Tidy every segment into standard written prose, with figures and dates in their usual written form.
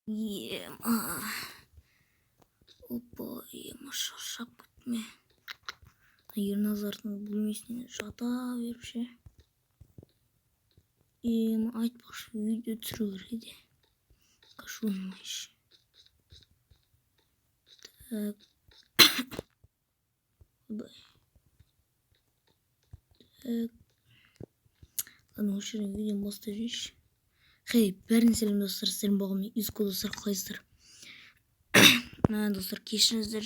Ема. Опа, ема, шаршап кеттім. Ерназардың бөлмесіне жата беріп ше. Ема, айтпақшы, видео түсіру керек еді. Жуынмайшы. Так. Ойбай. Так. Ладно, осы жерден видеоны бастай жүрейінші. Хей, бәріне сәлем, достар, сіздермен болған мен, Изко, достар, қалайсыздар? Мә, достар, кешіріңіздер.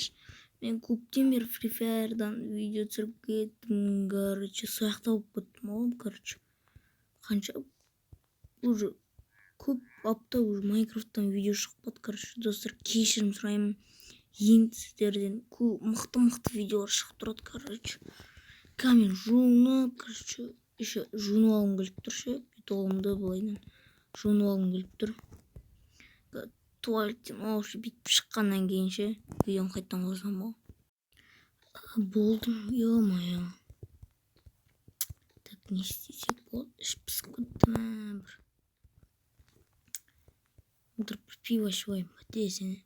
Мен көптен бері Free Fire'дан видео түсіріп кеттім, короче, сол жақта болып кеттім ғой, короче. Қанша уже көп апта уже Майнкрафттан видео шықпады, короче, достар, кешірім сұраймын. Енді сіздерден көп мықты мықты видеолар шығып тұрады, короче. Қазір мен жуынып, короче, еще жуынып алғым келіп тұр ше, бет қолымды былайынан жуынып алғым келіп тұр. Туалеттен вообще бүйтіп шыққаннан кейін ше, видеоны қайтадан қосамын ғой. Болдым, ё-моё. Так, не істесек болады? Іш пысып кетті ма бір. Отырып бір пиво ішіп алайын ба десене.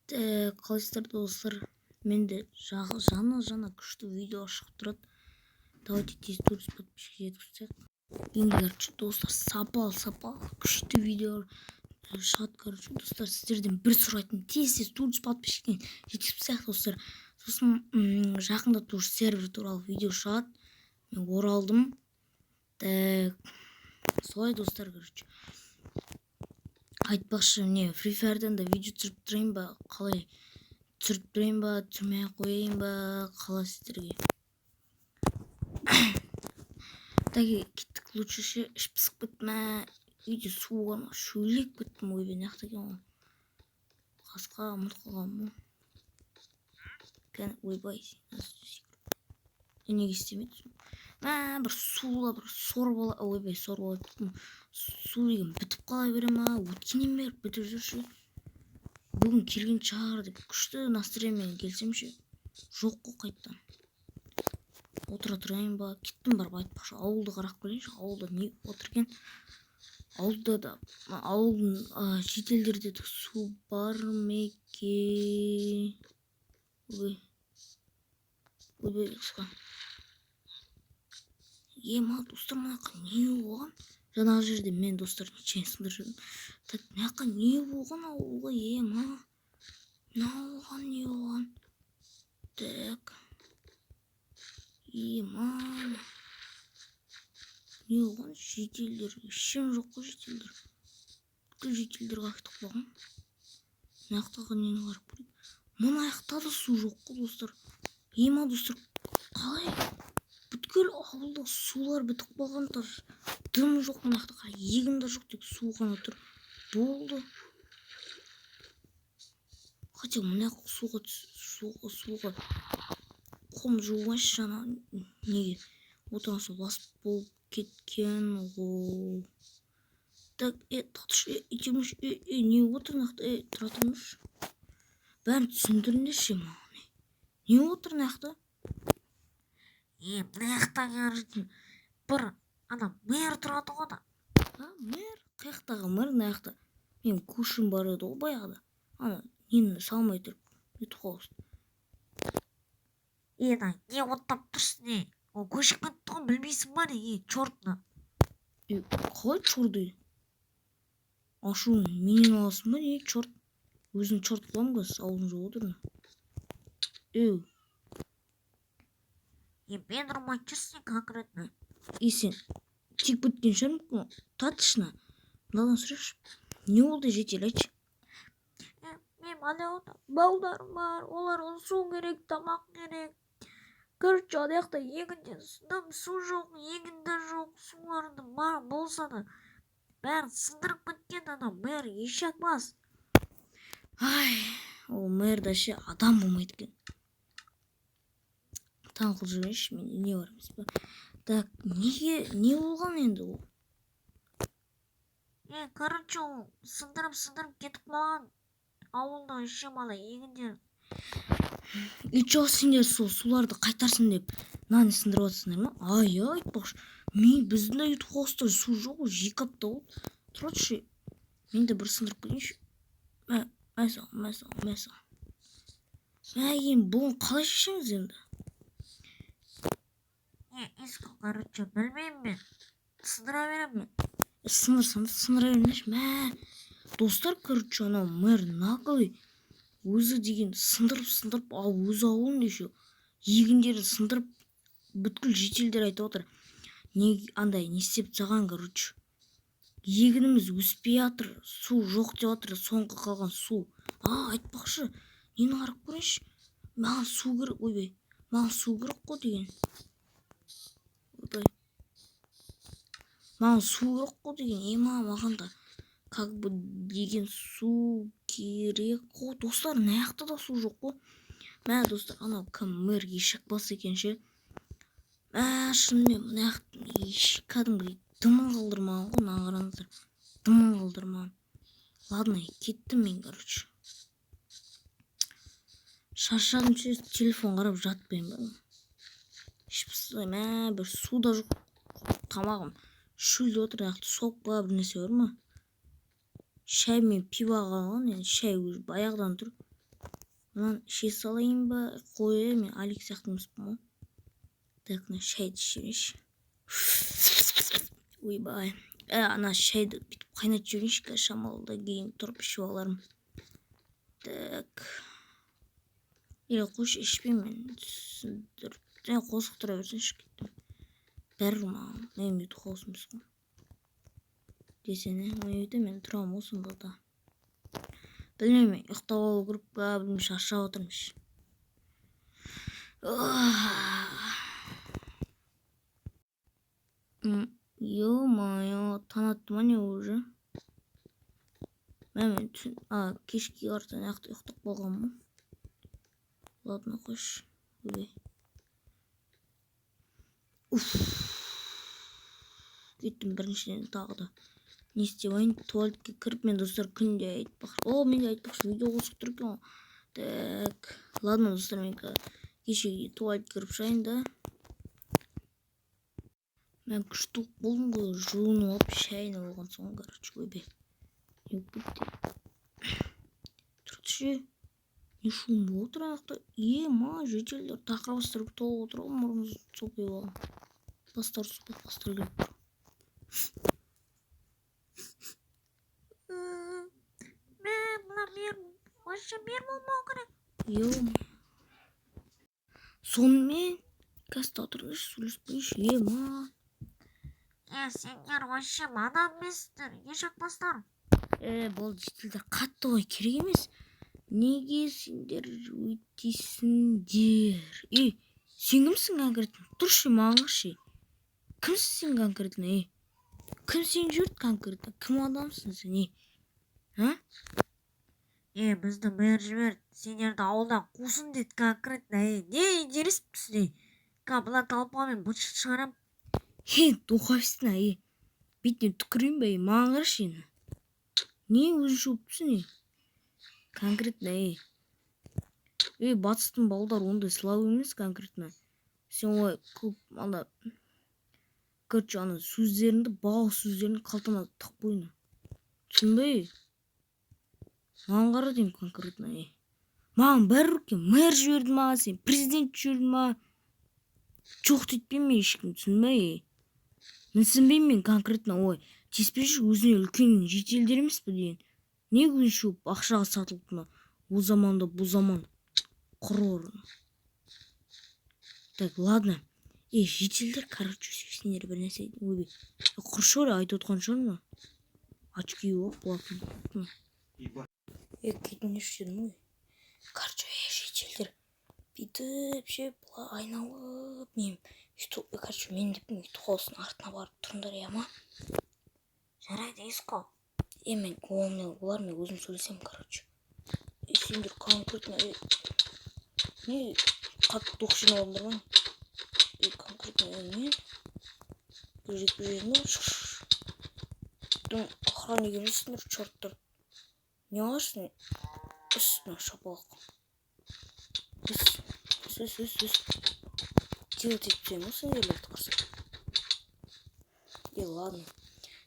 Так, қалайсыздар, достар? Менде жаңа жаңа күшті видео шығып тұрады. Давайте тез 400 подписчик жеткізсек. Енді, короче, достар, сапалы сапалы күшті видео шығады, короче, достар, сіздерден бір сұрайтын: тез тез 400 подписчиктен жеткізіп тастайық, достар. Сосын жақында тоже сервер туралы видео шығады. Мен оралдым. Так, солай, достар, короче. Айтпақшы, не, Free Fire'дан да видео түсіріп тұрайын ба, қалай? Түсіріп тұрайын ба, түсірмей ақ қояйын ба, қалай сіздерге? Так, кеттік лучше ше, іш пысып кетті ма, үйде су бар ма, шөлдеп кеттім. Ойбай, мына жақта екен ғой қасқа, ұмытып қалғанмын ғой. Кәне, ойбай, неге істемейді? Мә, бір сула бір сорып ала, ойбай, сорып алып, су деген бітіп қала бере ма? Өткеннен бері бітіп жүр ше. Бүгін келген шығар деп күшті настроениемен келсем ше, жоқ қой. Қайтадан отыра тұрайын ба? Кеттім барып. Айтпақшы, ауылды қарап келейінші, ауылда не отыр екен? Ауылда да, ауылдың, шетелдерде де су бар ма екен? Ой, ойбай, қысқа. Ема, достар, мына жаққа не болған? Жаңағы жерде мен, достар, нечаянно сындырып жібердім. Так, мына жаққа не болған ауылға? Ема, мына ауылға не болған? Так, ема, не болған? Шетелдер ешкім жоқ қой, шетелдер, бүкіл шетелдер қайтып қалған. Мына жақтағы нені қарап көрейік. Мына жақта да су жоқ қой, достар. Ема, достар, қалай бүткіл ауылда сулар бітіп қалған? Даже дым жоқ мына жақта, егін де жоқ, тек су ғана тұр, болды. Хотя мына суға суға қолымды жуып жаңа неге отырған соң лас болып кеткен ғой. Так, е, тоқташы, е, итермеші, е, е, не болып отыр мына жақта? Е, тұра тұрыңызшы, бәрін түсіндіріңдерші маған, не болып отыр мына жақта? Е, мына жақта, короче, бір ана мэр тұрады ғой да. А, мэр? Қай жақтағы мэр? Мына жақта менің көршім бар еді ғой баяғыда, ана нені салмай тұрып нетіп қалған. Е, ана не оттап тұрсың, не? Ол көшіп кетті ғой, білмейсің ба, не? Е, черт на. Е, қалай черт? Ей, ашуын менен аласың ба, не, черт? Өзің черт қыламын қазір, аузын жауып отыр. Еу. Е, мен ұрмай жүрсің конкретно. Е, сен тиіп кеткен шығар мүмкін. Татышна, мынадан сұрайықшы, не болды, жедел айтшы. Е, мен ана балдарым бар, оларға су керек, тамақ керек. Короче, ана жақта егінде дым су жоқ, егін де жоқ, сулардың бар болса да бәрін сындырып кеткен ана мэр, ешек бас. Ай, ол мэр да ше, адам болмайды екен. Таң қылып жіберейінші, менде не бар емес па? Так, неге, не болған енді ол? Е, короче, ол сындырып сындырып кетіп қалған ауылда ше, ана егіндер. И чё, сендер сол суларды қайтарсын деп мынаны сындырып жатсыңдар ма? Ай, айтпақшы, мен біздің де үй хостта су жоқ уже 2 апта болды. Тұра тұршы, мен де бір сындырып келейінші. Мә, мә саған, мә саған, мә саған. Мә, енді бұны қалай шешеміз енді? Е, Иско, короче, білмеймін мен. Сындыра беремін мен. Сындырсаң да сындыра бермеші. Мә, достар, короче, анау мэр наглый өзі деген сындырып сындырып ал өз ауылын, еще егіндерін сындырып, бүткіл жительдер айтып отыр, не андай не істеп тастаған. Короче, егініміз өспей жатыр, су жоқ деп жатыр, соңғы қалған су. А, айтпақшы, нені қарап көрейінші, маған су керек. Ойбай, маған су керек қой деген. Ойбай, маған су керек қой деген. Ема, маған да как бы деген су керек қой, достар. Мына жақта да су жоқ қой. Мә, достар, анау кім, мэр ешек бас екен ше. Мә, шынымен мына жақтың еш кәдімгідей дымын қалдырмаған ғой. Мына қараңыздар, дымын қалдырмаған. Ладно, кеттім мен, короче, шаршадым ше, телефон қарап жатпаймын ба, іш пысты. Мә, бір су да жоқ, тамағым шөлдеп отыр. Мына жақта сок па, бір нәрсе бар ма? Шай мен пиво қалған енді, шай уже баяғыдан тұр. Мынаны іше салайын ба? Қой, мен Алик сияқты емеспін ғой. Так, мына шайды іше берейінші. Ойбай, ә, ана шайды бүйтіп қайнатып жіберейінші қазір, шамалы кейін тұрып ішіп алармын. Так, или қойшы, ішпеймін мен. Түсіндіріп қосық тұра берсінші, кеттім. Бәрібір маған, менің ютуб хаусым емес қой десене. Ойда мен тұрамын ғой сонда да. Білмеймін, мен ұйықтап алу керек па, білмеймін, шаршап отырмын ше. Ё-моё, таң атты ма, не уже? Мә, мен түн, а, кешке қарата мына жақта ұйықтап қалғанмын ғой. Ладно, қойшы. Ойбай, уф, кеттім. Біріншіден, тағы да не істеп алайын? Туалетке кіріп, мен, достар, күнде, айтпақшы, о, менде, айтпақшы, видео қосып тұр екен ғой. Так, ладно, достар, мен кеше туалетке кіріп шығайын да. Мен күшті болдым ғой, жуынып алып, шайын алған соң, короче. Ойбай, не болып кетті? Тұршы, не шум болып отыр ана жақта? Ема, жительдер тақыр бастар толып отыр ғой, мұрнымыз сопиып алған, бастары сопиып, бастары келіп тұр. Мә, мына мэр вообще мэр болмау керек. Е, сонымен қазір отырыңызшы, сөйлесіп көрейінші. Ема. Е, сендер вообще адам емессіңдер, ешек бастар. Е, болды, жительдер, қатты ғой, керек емес. Неге сендер өйтесіңдер? Ей, сен кімсің конкретно? Тұршы, маған қарашы, кімсің сен конкретно? Ей, кім сені жіберді конкретно? Кім адамсың сен, ей, а? Е, бізді мэр жіберді, сендерді ауылдан қусын дейді конкретно. Ей, не интерессің, ей? Ка, мына толпамен быт шыт шығарам. Ей, духовщина, ей, бетіне түкірейін ба? Ей, маған қарашы енді, не өзінше болып тұрсың, ей, конкретно? Ей, ей, батыстың балдары ондай слабый емес конкретно. Сен олай көп ана, короче, ана сөздеріңді, бал сөздеріңді қалтаңа тығып қойна, түсінбей. Маған қара деймін конкретно, ей. Маған бәрібір екен, мэр жіберді ма, сен президент жіберді ма, жоқ дейтпеймін мен ешкім, түсінбей, ей. Мінсінбеймін мен конкретно. Ой, тиіспеші өзіне, үлкен жительдер емес пе деген. Не өзінше болып ақшаға сатылып мына о заманда, бұл заман құрыр. Так, ладно, ей, жительдер, короче, сендер бір нәрсе. Ойбай, құршы, айтып отқан шығармын, очки алып болатын. Е, кетіңдерші дедім ғой. Короче, ей, жительдер, бүйтіп ше, былай айналып, мен ютуб, короче, мен деп ютуб хаустың артына барып тұрыңдар, иә ма? Жарайды, Иско. Е, мен олармен, олармен өзім сөйлесемін, короче. Е, сендер конкретно, е, не қатты дух жинап алдыңдар ма? Е, конкретно, е, не бір жекпе жек ма? Дым охранник емессіңдер, черттар. Не аласың үстіне шапалақ? Үс, үс, үс, үс, делать етіп тастаймын ғой сендерлерді құрсын. Е, ладно.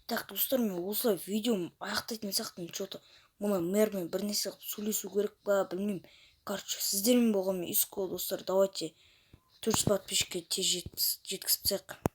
Так, достар, мен осылай видеом аяқтайтын сияқтымын че то. Мына мэрмен бір нәрсе қылып сөйлесу керек па, білмеймін. Короче, сіздермен болған мен, Иско, достар. Давайте 400 подписчикке тез жеткізіп тастайық.